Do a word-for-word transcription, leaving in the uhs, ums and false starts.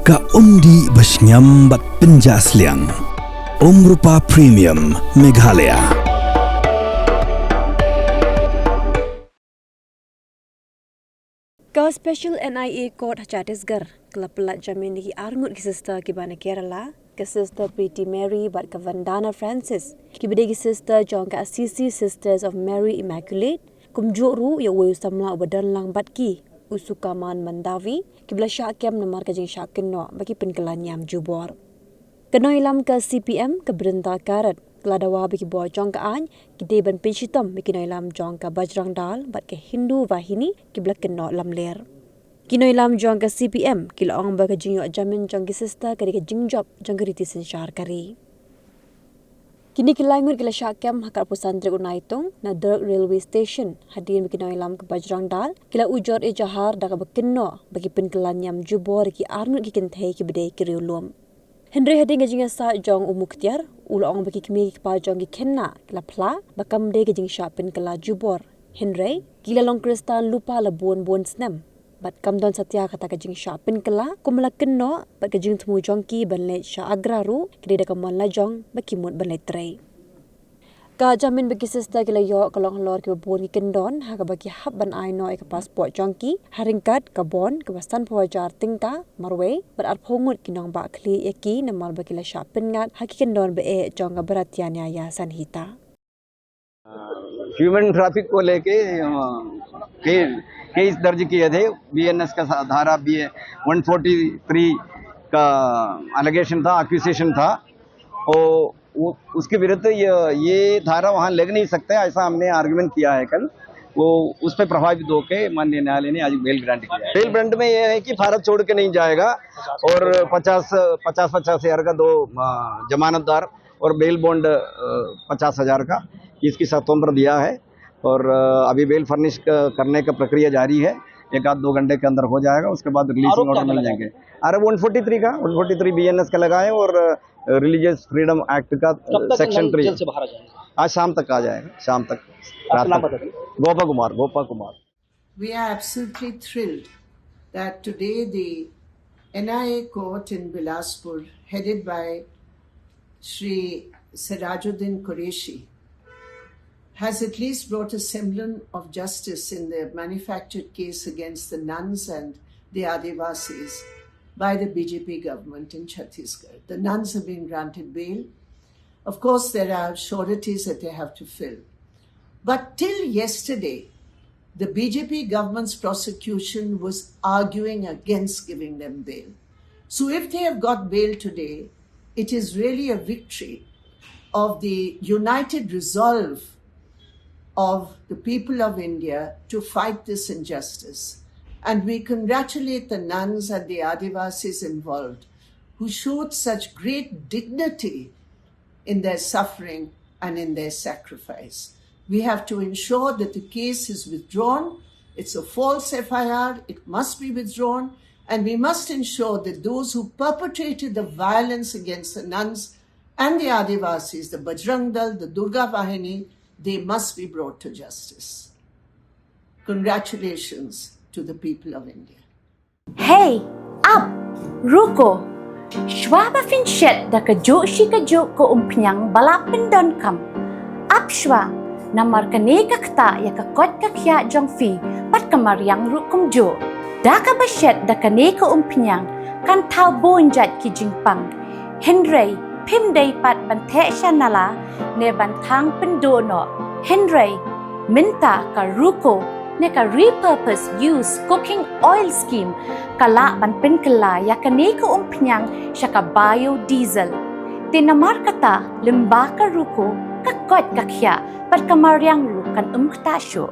Ka umdih ba shngiam bad pynjah sliang. Umrupa Premium Meghalaya. Ka Special N I A Court ha Chhattisgarh ka la pynlait jamin ïa ki arngut ki sister kiba na Kerala, ka Sister Pretty Mary bad ka Vandana Francis, kiba dei ki sister jong ka Assisi Sisters of Mary Immaculate, kumjuh ruh ïa uwei u samla uba don lang bad ki, u Sukaman Mandavi, kiba la shah kem namar ka jingshah kynnoh ba ki pynkylla niam jubor. Ka nongïalam ka C P M, ka Brinda Karat, ka la dawa ba ki bor jong ka aiñ ki dei ban pynshitom ïa ki nongïalam jong ka Bajrang Dal bad ka Hindu Vahini kiba la kynnoh lamler. Ki nongïalam jong ka C P M ki la ong ba ka jingïoh jamin jong ki sister ka dei ka jingjop jong ka riti synshar ka ri. Kine ki laingut ki la shah kem ha ka arphew san tarik u Naitung na Durg Railway Station, hadien ba ki nongïalam ka Bajrang Dal ki la ujor ejahar da kaba kynnoh ba ki pynkylla niam jubor ïa ki arngut ki kynthei kiba dei ki riewlum. Hynrei hadien ka jingïasaid jong u Mukhtiar, u la ong ba ki kmie ki kpa jong ki khynnah ki la phla ba kam dei ka jingshah pynkylla jubor, hynrei ki la long Khristan lypa la bun bun snem bad kam don satia kata ka jingshah pynkylla, kumba la kynnoh bad ka jingthmu jong ki ban leit sha Agra ruh ka dei da ka mon lajong ba ki mut ban leit trei. Ka jamin ba ki sister ki la ïoh ka long halor kiba bun ki kyndon ha kaba ki hap ban ai noh ïa ka passport jong ki ha ryngkat ka bond kaba sanphew hajar tyngka marwei bad arphew ngut ki nongbah khlieh ïa ki namar ba ki la shah pynngat ha ki kyndon ba eh jong ka Bharatiya Nyaya Sanhita. ह्यूमन ट्रैफिक को लेके केस दर्ज किए थे। बीएनएस का धारा बी वन फोर्टी थ्री का एलिगेशन था, एक्यूजेशन था। वो, वो उसके विरुद्ध ये, ये धारा वहाँ लग नहीं सकता है, ऐसा हमने आर्ग्यूमेंट किया है कल। वो उस पर प्रभावित होकर माननीय न्यायालय ने आज बेल ग्रांट किया है। बेल फ्रंट में ये है कि भारत छोड़ के नहीं जाएगा और पचास पचास पचास हजार का दो अ, जमानतदार और बेल बॉन्ड पचास हजार का इसकी शर्तों पर दिया है। और अ, अभी बेल फर्निश क- करने का प्रक्रिया जारी है, एक आध दो घंटे के अंदर हो जाएगा, उसके बाद रिलीजिंग आरोप क्या ऑर्डर मिल लगा? जाएंगे। अरे वन फोर्टी थ्री का, वन फोर्टी थ्री बीएनएस का लगा है और रिलीजियस फ्रीडम एक्ट का कब तक सेक्शन इनका थ्री। जेल से बाहर आ जाएंगे? आज शाम तक आ जाएगा, शाम तक, रात आपका नाम तक। बता दीजिए। गोपा कुमार, गोपा कुमार। We are absolutely thrilled that today the N I A court in Bilaspur, headed by Shri Sirajuddin Qureshi, has at least brought a semblance of justice in the manufactured case against the nuns and the Adivasis by the B J P government in Chhattisgarh. The nuns have been granted bail. Of course, there are sureties that they have to fill. But till yesterday, the B J P government's prosecution was arguing against giving them bail. So if they have got bail today, it is really a victory of the united resolve of the people of India to fight this injustice. And we congratulate the nuns and the Adivasis involved who showed such great dignity in their suffering and in their sacrifice. We have to ensure that the case is withdrawn. It's a false F I R. It must be withdrawn. And we must ensure that those who perpetrated the violence against the nuns and the Adivasis, the Bajrang Dal, the Durga Vahini, they must be brought to justice. Congratulations to the people of India. Hei, ap, ruko. Shwa ba phin shet da kajuh shi kajuh ka umphniang ba la pyndonkam, ap shwa, namar kane ka ktah ïa ka koit ka khiah jong phi bad ka mariang ruh kumjuh. Da kaba shet da kane ka umphniang kan thaw bun jait ki jingpang. Hynrei phim dei pat ban theh sha nala ne ban thang pynduh noh. Hynrei mynta ka ruko ne ka repurpose use cooking oil scheme ka lah ban pynkylla ïa kane ka umphniang sha ka biodiesel. Te namar kata, lyngba ka ruko, ka koit ka khiah bad ka mariang ruh kan ym ktah shuh.